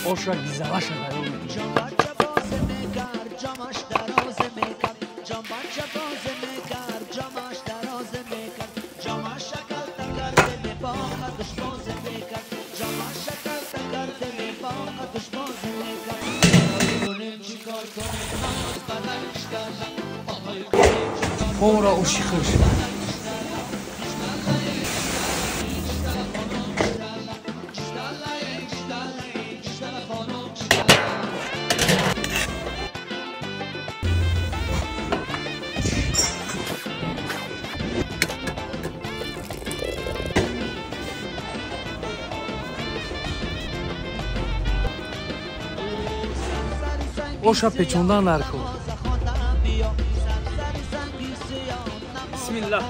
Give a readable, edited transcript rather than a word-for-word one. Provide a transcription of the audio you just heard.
Оша гизалаша тайёр мекунем. Повара оши хушк. Оша печондан дар кор. Бисмиллаҳ.